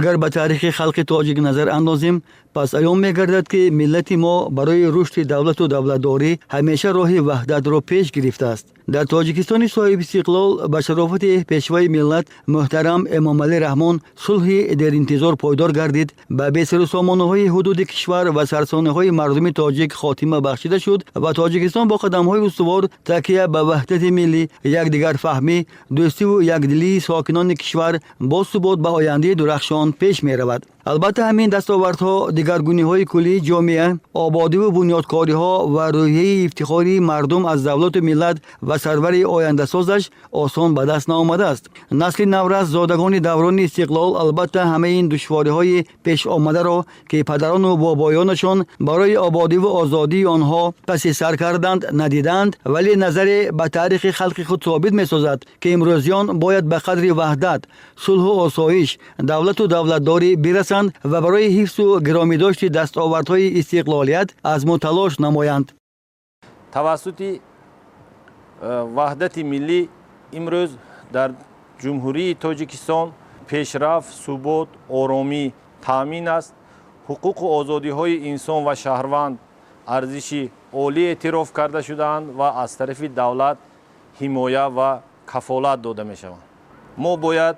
Агар ба таърихи халқи тоҷик назар андозем, пас аён мегардад, ки миллати мо барои рушди давлату давлатдорӣ ҳамеша роҳи ваҳдатро пеш гирифтааст. Дар Тоҷикистони соҳибистиқлол ба шарофати Пешвои миллат муҳтарам Эмомалӣ Раҳмон сулҳи деринтизор пойдор гардид, ба бесарусомонаҳои ҳудуди кишвар ва сарсониҳои мардуми тоҷик хотима бахшида шуд ва Тоҷикистон бо қадамҳои устувор, такя ба ваҳдати миллӣ, якдигарфаҳмӣ, дӯстиву якдилии сокинони кишвар бо субот ба ояндаи дурахшон пеш меравад. Албатта, ҳамин дастовардҳо, дигаргуниҳои куллии ҷомеа, ободиву бунёдкориҳо ва рӯҳияи ифтихории мардум аз давлату миллат ва сарвари ояндасозаш осон ба даст наомадааст. Насли наврас, зодагони даврони истиқлол, албатта, ҳамаи ин душвориҳои пешомадаро, ки падарону бобоёнашон барои ободиву озодии онҳо паси сар карданд, надиданд, вале назаре ба таърихи халқи худ собит месозад, ки имрӯзиён бояд ба қадри ваҳдат, сулҳу осоиш, давлату давлатдорӣ бирасанд ва барои ҳифзу гиромидошти дастовардҳои истиқлолият азму талош намоянд. Тавассути ваҳдати миллӣ имрӯз дар Ҷумҳурии Тоҷикистон пешрафт, субот, оромӣ таъмин аст. Ҳуқуқу озодиҳои инсон ва шаҳрванд арзиши олӣ эътироф карда шудаанд ва аз тарафи давлат ҳимоя ва кафолат дода мешаванд. Мо бояд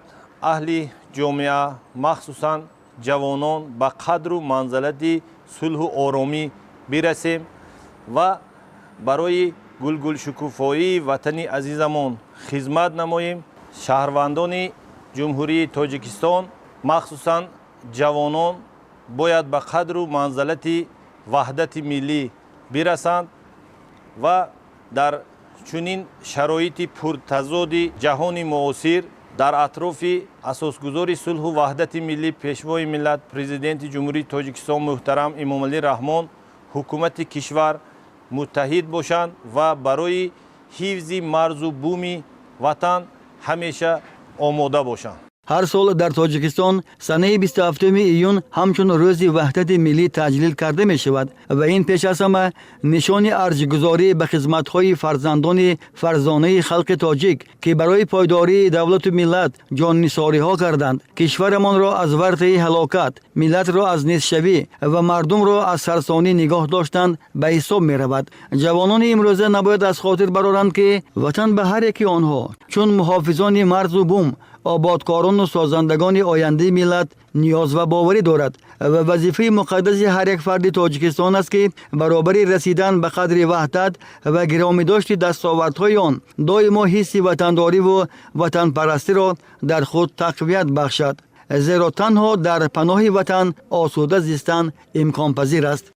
аҳли ҷомеа, махсусан ҷавонон, ба қадру манзалати сулҳу оромӣ бирасем ва барои гулгулшукуфоии ватани азизамон хизмат намоем. Шаҳрвандони Ҷумҳурии Тоҷикистон, махсусан ҷавонон, бояд ба қадру манзалати ваҳдати миллӣ бирасанд ва дар чунин шароити пуртазоди ҷаҳони муосир дар атрофи асосгузори сулҳу ваҳдати миллӣ, Пешвои миллат, Президенти Ҷумҳурии Тоҷикистон муҳтарам Эмомалӣ Раҳмон, ҳукумати кишвар муттаҳид бошанд ва барои ҳифзи марзу буми ватан ҳамеша омода бошанд. Ҳар сол дар Тоҷикистон санаи 27 июн ҳамчун Рӯзи ваҳдати миллӣ таҷлил карда мешавад ва ин пеш аз ҳама нишони арҷгузорӣ ба хизматҳои фарзандони фарзонаи халқи тоҷик, ки барои пойдории давлату миллат ҷоннисориҳо карданд, кишварамонро аз вартаи ҳалокат, миллатро аз нестшавӣ ва мардумро аз сарсонӣ нигоҳ доштанд, ба ҳисоб меравад. Ҷавонони имрӯза набояд аз хотир бароранд, ки ватан ба ҳар яки онҳо чун муҳофизони марзу бум, ободкорону созандагони ояндаи миллат ниёз ва боварӣ дорад ва вазифаи муқаддаси ҳар як фарди Тоҷикистон аст, ки баробари расидан ба қадри ваҳдат ва гиромидошти дастовардҳои он доимо ҳисси ватандориву ватанпарастиро дар худ тақвият бахшад, зеро танҳо дар паноҳи ватан осуда зистан имконпазир аст.